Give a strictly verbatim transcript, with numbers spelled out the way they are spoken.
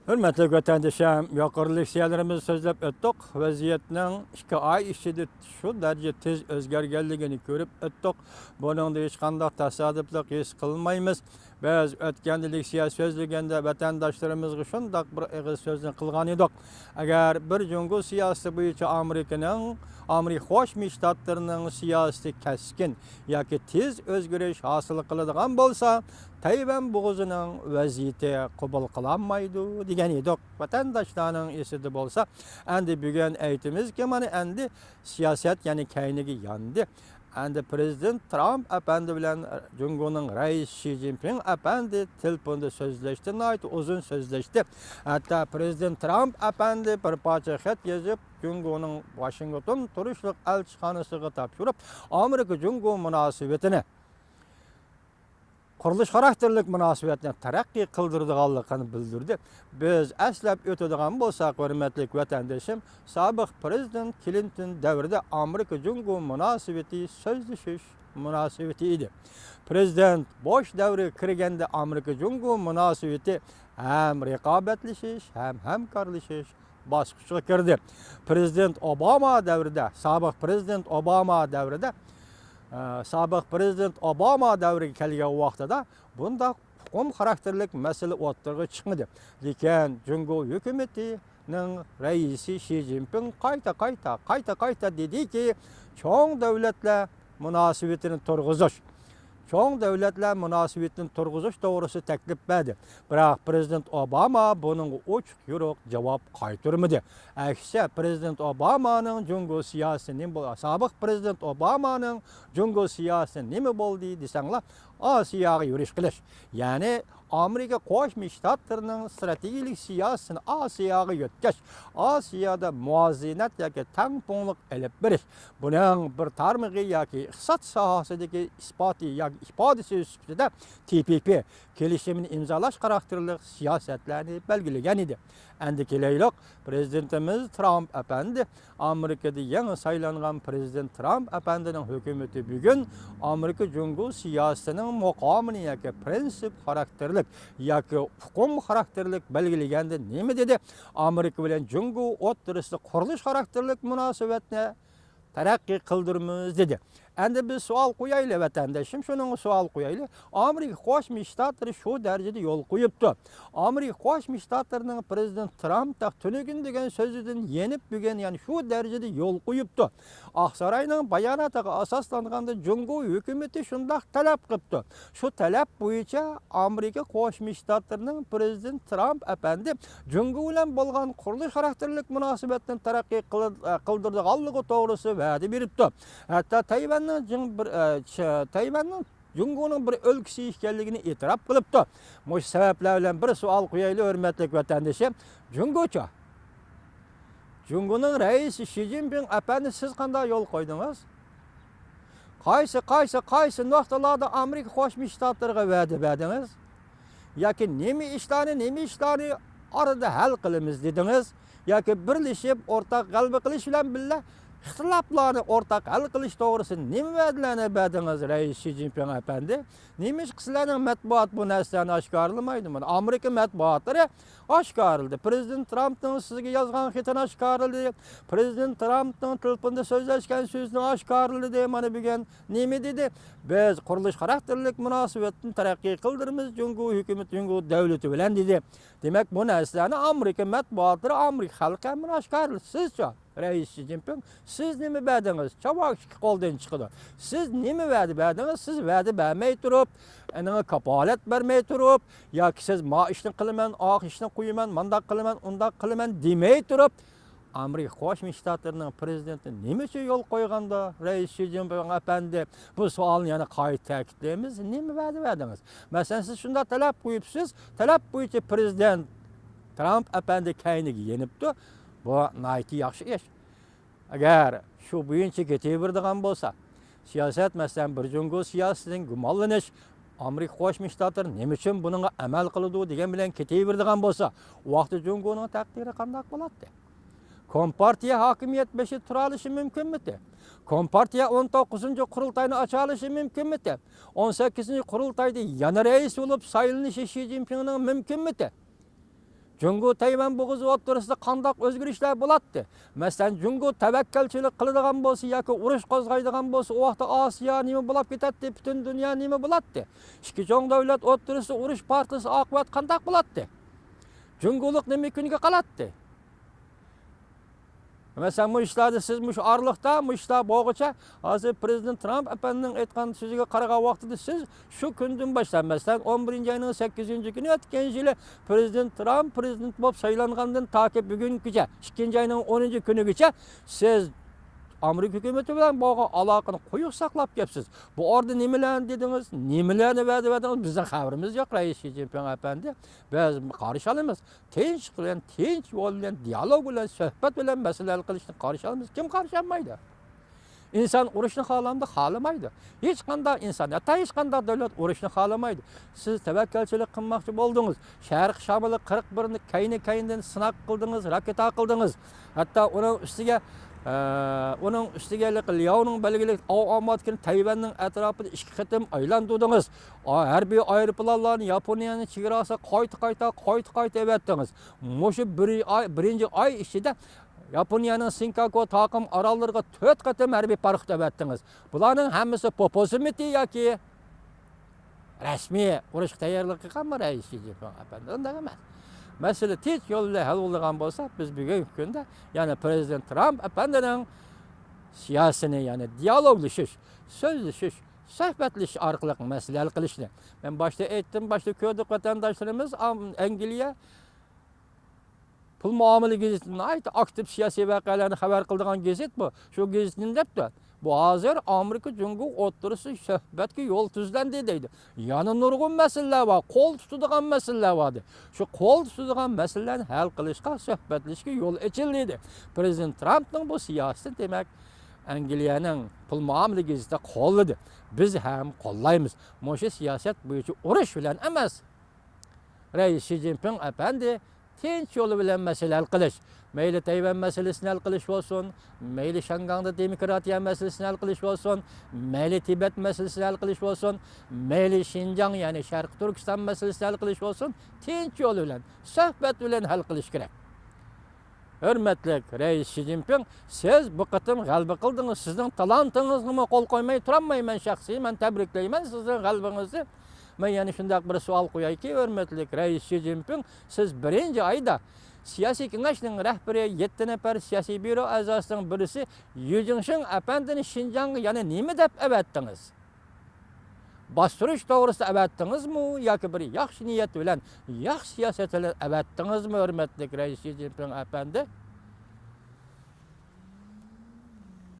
ھۆرمەتلىك ۋەتەندىشىم، يۇقىرىدا لېكسىيەلىرىمىزنى سۆزلەپ ئۆتتۇق. ۋەزىيەتنىڭ ئىككى ئاي ئىچىدە شۇ دەرىجە تېز ئۆزگەرگەنلىكىنى كۆرۈپ ئۆتتۇق. بۇنىڭدا ھېچقانداق تاسادىپلىق ھېس قىلمايمىز. بىز ئۆتكەندە لېكسىيە سۆزلىگەندە ۋەتەنداشلىرىمىزغا شۇنداق بىر ئېغىز سۆزنى قىلغان ئىدۇق. ئەگەر بىر جۇڭگو سىياسىتى بويىچە ئامېرىكىنىڭ، ئامېرىكا قوشما شتاتلىرىنىڭ سىياسىتى كەسكىن ياكى تېز ئۆزگىرىش ھاسىل قىلىدىغان بولسا، تەيۋەن بوغۇزىنىڭ ۋەزىيىتى قوبۇل قىلالمايدۇ، دېگەن ئىدۇق. ۋەتەنداشلارنىڭ ئېسىدە بولسا، ئەمدى بۈگۈن ئېيتىمىزكى، مانا ئەمدى سىياسەت يەنە كەينىگە ياندى. ئەمدى پرېزىدېنت ترامپ ئەپەندى بىلەن جۇڭگونىڭ رەئىسى شى جىنپىڭ ئەپەندى تېلېفوندا سۆزلەشتى، ناھايىتى ئۇزۇن سۆزلەشتى. ھەتتا پرېزىدېنت ترامپ ئەپەندى بىر پارچە خەت يېزىپ، جۇڭگونىڭ ۋاشىنگتون تۇرۇشلۇق ئەلچىخانىسىغا تاپشۇرۇپ، ئامېرىكا جۇڭگو مۇناسىۋىتىنى قۇرۇلۇش خاراكتېرلىك مۇناسىۋەتنى تەرەققىي قىلدۇرىدىغانلىقىنى بىلدۈردى. بىز ئەسلەپ ئۆتىدىغان بولساق، ھۆرمەتلىك ۋەتەندىشىم، سابىق پرېزىدېنت كلىنتون دەۋرىدە ئامېرىكا جۇڭگو مۇناسىۋىتى سۆزلىشىش مۇناسىۋىتى ئىدى. پرېزىدېنت بوش دەۋرىگە كىرگەندە ئامېرىكا جۇڭگو مۇناسىۋىتى ھەم رىقابەتلىشىش، ھەم ھەمكارلىشىش باسقۇچىغا كىردى. پرېزىدېنت ئوباما دەۋرىدە، سابىق پرېزىدېنت ئوباما دەۋرىدە، ئە، سابىق پرېزىدېنت ئوباما دەۋرىگە كەلگەن ۋاقتىدا بۇنداق ئۇقۇم خاراكتېرلىك مەسىلە ئوتتۇرىغا چىقمىدى. لېكىن جۇڭگو ھۆكۈمىتىنىڭ رەئىسى شى جىنپىڭ قايتا، قايتا، قايتا، قايتا دېدىكى، چوڭ دۆلەتلەر مۇناسىۋىتىنى تۇرغۇزۇش، چوڭ دۆلەتلەر مۇناسىۋىتىنى تۇرغۇزۇش توغرىسىدا تەكلىپ بەردى. بىراق پرېزىدېنت ئوباما بۇنىڭغا ئوچۇق يورۇق جاۋاب قايتۇرمىدى. ئەكسىچە، پرېزىدېنت ئوبامانىڭ جۇڭگو سىياسىتى نېمە بول-، سابىق پرېزىدېنت ئوبامانىڭ جۇڭگو سىياسىتى نېمە بولدى دېسەڭلار، ئاسىياغا يۈرۈش قىلىش، يەنى ئامېرىكا قوشما شتاتلىرىنىڭ ئىستراتېگىيىلىك سىياسىتىنى ئاسىياغا يۆتكەش، ئاسىيادا مۇۋازىنەت ياكى تەڭپۇڭلۇق ئېلىپ بېرىش، بۇنىڭ بىر تارمىقى ياكى ئىقتىساد ساھەسىدىكى ئىسپاتى ياكى ئىپادىسى سۈپىتىدە تى پى پى كېلىشىمىنى ئىمزالاش خاراكتېرلىك سىياسەتلەرنى بەلگىلىگەن ئىدى. ئەمدى كېلەيلۇق، پرېزىدېنتىمىز ترامپ ئەپەندى ئامېرىكىدا يېڭى سايلانغان پرېزىدېنت ترامپ ئەپەندىنىڭ ھۆكۈمىتى بۈگۈن ئامېرىكا جۇڭگو سىياسىتىنىڭ مۇقامىنى ياكى پرىنسىپ خاراكتېرلىك ياكى ئۇقۇم خاراكتېرلىك بەلگىلىگەندە نېمە دېدى؟ ئامېرىكا بىلەن جۇڭگو ئوتتۇرىسىدا قۇرۇلۇش خاراكتېرلىك مۇناسىۋەتنى تەرەققىي قىلدۇرىمىز دېدى. ئەمدى بىز سوئال قويايلى، ۋەتەندىشىم، شۇنىڭغا سوئال قويايلى. ئامېرىكا قوشما شتاتلىرى شۇ دەرىجىدە يول قويۇپتۇ. ئامېرىكا قوشما شتاتلىرىنىڭ پرېزىدېنتى ترامپ تۈنۈگۈن دېگەن سۆزىدىن يېنىپ بۈگۈن يەنە شۇ دەرىجىدە يول قويۇپتۇ. ئاقساراينىڭ باياناتىغا ئاساسلانغاندا جۇڭگو ھۆكۈمىتى شۇنداق تەلەپ قىپتۇ. شۇ تەلەپ بويىچە ئامېرىكا قوشما شتاتلىرىنىڭ پرېزىدېنتى ترامپ ئەپەندى جۇڭگو بىلەن بولغان قۇرۇلۇش خاراكتېرلىك مۇناسىۋەتنى تەرەققىي قىل-، قىلدۇرىدىغانلىقى توغرىسىدا ۋەدە بېرىپتۇ. ھەتتا تەيۋەننىڭ جىڭ بىر، ئە، چ-، تەيۋەننىڭ جۇڭگونىڭ بىر ئۆلكىسى ئىكەنلىكىنى ئېتىراپ قىلىپتۇ. مۇشۇ سەۋەبلەر بىلەن بىر سوئال قويايلى، ھۆرمەتلىك ۋەتەندىشىم. جۇڭگوچۇ؟ جۇڭگونىڭ رەئىسى شى جىنپىڭ ئەپەندى، سىز قانداق يول قويدىڭىز؟ قايسى، قايسى، قايسى نۇقتىلاردا ئامېرىكا قوشما شتاتلىرىغا ۋەدە بەردىڭىز؟ ياكى نېمە ئىشلارنى، نېمە ئىشلارنى ئارىدا ھەل قىلىمىز دېدىڭىز؟ ياكى بىرلىشىپ ئورتاق غەلىبە قىلىش بىلەن بىللە ئىختىلاپلارنى ئورتاق ھەل قىلىش توغرىسىدا نېمە ۋەدىلەرنى بەردىڭىز، رەئىس شى جىنپىڭ ئەپەندى؟ نېمىشقا سىلەرنىڭ مەتبۇئات بۇ نەرسىلەرنى ئاشكارىلىمايدۇ؟ مانا ئامېرىكا مەتبۇئاتلىرى ئاشكارىلىدى. پرېزىدېنت ترامپنىڭ سىزگە يازغان خېتىنى ئاشكارىلىدى. پرېزىدېنت ترامپنىڭ تېلېفوندا سۆزلەشكەن سۆزىنى ئاشكارىلىدى. مانا بۈگۈن نېمە دېدى؟ بىز قۇرۇلۇش خاراكتېرلىك مۇناسىۋەتنى تەرەققىي قىلدۇرىمىز جۇڭگو ھۆكۈمىتى، جۇڭگو دۆلىتى بىلەن دېدى. دېمەك، بۇ نەرسىلەرنى ئامېرىكا مەتبۇئاتلىرى، ئامېرىكا خەلقى ھەممىنى ئاشكارىلىدى. سىزچۇ؟ رەئىس شى جىنپىڭ، سىز نېمە بەردىڭىز؟ چاۋاك ئىككى قولدىن چىقىدۇ. سىز نېمە ۋەدە بەردىڭىز؟ سىز ۋەدە بەرمەي تۇرۇپ، ئېنىڭ كاپالەت بەرمەي تۇرۇپ، ياكى سىز ما ئىشنى قىلىمەن، ئاق ئىشنى قويىمەن، مانداق قىلىمەن، ئۇنداق قىلىمەن دېمەي تۇرۇپ، ئامېرىكا قوشما شتاتلىرىنىڭ پرېزىدېنتى نېمە ئۈچۈن يول قويغاندا، رەئىس شى جىنپىڭ ئەپەندى، بۇ سوئالنى يەنە قايتا تەكىتلەيمىز، نېمە ۋەدە بەردىڭىز؟ مەسىلەن، سىز شۇنداق تەلەپ قويۇپسىز، تەلەپ بويىچە پرېزىدېنت ترامپ ئەپەندى كەينىگە يېنىپتۇ. بۇ ناھايىتى ياخشى ئىش. ئەگەر شۇ بويىچە كېتىۋېرىدىغان بولسا، سىياسەت، مەسىلەن، بىر جۇڭگو سىياسىتىدىن گۇمانلىنىش، ئامېرىكا قوشما شتاتلىرى نېمە ئۈچۈن بۇنىڭغا ئەمەل قىلىدۇ دېگەن بىلەن كېتىۋېرىدىغان بولسا، ئۇ ۋاقىتتا جۇڭگونىڭ تەقدىرى قانداق بولاتتى؟ كومپارتىيە ھاكىمىيەت بېشىدا تۇرالىشى مۇمكىنمىتى؟ كومپارتىيە ئون توققۇزىنچى قۇرۇلتاينى ئاچالىشى مۇمكىنمىتى؟ ئون سەككىزىنچى قۇرۇلتايدا يەنە رەئىس بولۇپ سايلىنىشى شى جىنپىڭنىڭ مۇمكىنمىتى؟ جۇڭگو تەيۋەن بوغۇزى ئوتتۇرىسىدا قانداق ئۆزگىرىشلەر بولاتتى؟ مەسىلەن، جۇڭگو تەۋەككەلچىلىك قىلىدىغان بولسا ياكى ئۇرۇش قوزغايدىغان بولسا، ئۇ ۋاقىتتا ئاسىيا نېمە بولاپ كېتەتتى، پۈتۈن دۇنيا نېمە بولاتتى؟ ئىككى چوڭ دۆلەت ئوتتۇرىسىدا ئۇرۇش پارتلىسا، ئاقىۋەت قانداق بولاتتى؟ جۇڭگولۇق نېمە كۈنگە قالاتتى؟ مەسىلەن، مۇشۇ ئىشلاردا سىز مۇشۇ ئارىلىقتا، مۇشۇ ئىشلار بولغۇچە، ھازىر پرېزىدېنت ترامپ ئەپەندىنىڭ ئېيتقان سۆزىگە قارىغان ۋاقتىدا سىز شۇ كۈندىن باشلاپ، مەسىلەن، ئون بىرىنچى ئاينىڭ سەككىزىنچى كۈنى ئۆتكەن يىلى پرېزىدېنت ترامپ پرېزىدېنت بولۇپ سايلانغاندىن تاكى بۈگۈنگىچە، ئىككىنچى ئاينىڭ ئونىنچى كۈنىگىچە سىز ئامېرىكا ھۆكۈمىتى بىلەن بولغان ئالاقىنى قويۇق ساقلاپ كەپسىز. بۇ ئارىدا نېمىلەرنى دېدىڭىز، نېمىلەرنى ۋەدە بەردىڭىز، بىزنىڭ خەۋىرىمىز يوق، رەئىس شى جىنپىڭ ئەپەندى. بىز قارشى ئالىمىز. تىنچ بىلەن، تىنچ يول بىلەن، دىيالوگ بىلەن، سۆھبەت بىلەن مەسىلە ھەل قىلىشنى قارشى ئالىمىز. كىم قارشى ئالمايدۇ؟ ئىنسان ئۇرۇشنى خالامدۇ؟ خالىمايدۇ. ھېچقانداق ئىنسان، ھەتتا ھېچقانداق دۆلەت ئۇرۇشنى خالىمايدۇ. سىز تەۋەككەلچىلىك قىلماقچى بولدىڭىز. شەرقىي شامىلى قىرىق بىرنى كەينى-كەينىدىن سىناق قىلدىڭىز، راكېتا قىلدىڭىز. ھەتتا ئۇنىڭ ئۈستىگە، ئە، ئۇنىڭ ئۈستىگە ھېلىقى لياۋنىڭ بەلگىلىك ئاۋ ئامانەتكىنى تەيۋەننىڭ ئەتراپىدا ئىككى قېتىم ئايلاندۇردىڭىز. ئا، ھەربىي ئايروپىلانلارنى ياپونىيەنىڭ چېگراسىغا قايتا-قايتا، قايتا-قايتا ئەۋەتتىڭىز. مۇشۇ بىر ئاي، بىرىنچى ئاي ئىچىدە ياپونىيەنىڭ سىنكاكۇ تاقىم ئاراللىرىغا تۆت قېتىم ھەربىي پاراخوت ئەۋەتتىڭىز. بۇلارنىڭ ھەممىسى پوپوزمىتى ياكى رەسمىي ئۇرۇشقا تەييارلىق قىلغانمۇ رەئىس شى جىنپىڭ ئەپەندى؟ ئۇنداق ئەمەس. مەسىلە تىنچ يول بىلەن ھەل بولىدىغان بولسا، بىز بۈگۈنكى كۈندە يەنە پرېزىدېنت ترامپ ئەپەندىنىڭ سىياسىيىنى، يەنى دىيالوگلىشىش، سۆزلىشىش، سۆھبەتلىشىش ئارقىلىق مەسىلە ھەل قىلىشنى. مەن باشتا ئېيتتىم، باشتا كۆردۇق، ۋەتەنداشلىرىمىز ئام-، ئەنگلىيە پۇل مۇئامىلە گېزىتى ناھايىتى ئاكتىپ سىياسىي ۋەقەلەرنى خەۋەر قىلىدىغان گېزىت بۇ. شۇ گېزىت نېمە دەپتۇ؟ بۇ ھازىر ئامېرىكا جۇڭگو ئوتتۇرىسى سۆھبەتكە يول تۈزلەندى دەيدۇ. يەنە نۇرغۇن مەسىلىلەر بار، قول تۇتىدىغان مەسىلىلەر بار دەيدۇ. شۇ قول تۇتىدىغان مەسىلىلەرنى ھەل قىلىشقا، سۆھبەتلىشىشكە يول ئېچىلدى دەيدۇ. پرېزىدېنت ترامپنىڭ بۇ سىياسىتىنى، دېمەك، ئەنگلىيەنىڭ پۇل مۇئامىلە گېزىتى قوللىدى. بىز ھەم قوللايمىز. مۇشۇ سىياسەت بويىچە ئۇرۇش بىلەن ئەمەس، رەئىس شى جىنپىڭ ئەپەندى تىنچ يولى بىلەن مەسىلە ھەل قىلىش، مەيلى تەيۋەن مەسىلىسىنى ھەل قىلىش بولسۇن، مەيلى شياڭگاڭدا دېموكراتىيە مەسىلىسىنى ھەل قىلىش بولسۇن، مەيلى تىبەت مەسىلىسىنى ھەل قىلىش بولسۇن، مەيلى شىنجاڭ، يەنى شەرقىي تۈركىستان مەسىلىسىنى ھەل قىلىش بولسۇن، تىنچ يولى بىلەن، سۆھبەت بىلەن ھەل قىلىش كېرەك. ھۆرمەتلىك رەئىس شى جىنپىڭ، سىز بۇ قېتىم غەلىبە قىلدىڭىز. سىزنىڭ تالانتىڭىزغىمۇ قول قويماي تۇرالمايمەن شەخسىي. مەن تەبرىكلەيمەن سىزنىڭ غەلىبىڭىزنى. مەن يەنە شۇنداق بىر سوئال قويايكى، ھۆرمەتلىك رەئىس شى جىنپىڭ، سىز بىرىنچى ئايدا سىياسىي كېڭەشنىڭ رەھبىرى، يەتتە نەپەر سىياسىي بيۇرو ئەزاسىنىڭ بىرسى يۈ جىڭشىڭ ئەپەندىنى شىنجاڭغا يەنە نېمە دەپ ئەۋەتتىڭىز؟ باستۇرۇش توغرىسىدا ئەۋەتتىڭىزمۇ ياكى بىر ياخشى نىيەت بىلەن، ياخشى سىياسەت بىلەن ئەۋەتتىڭىزمۇ، ھۆرمەتلىك رەئىس شى جىنپىڭ ئەپەندى؟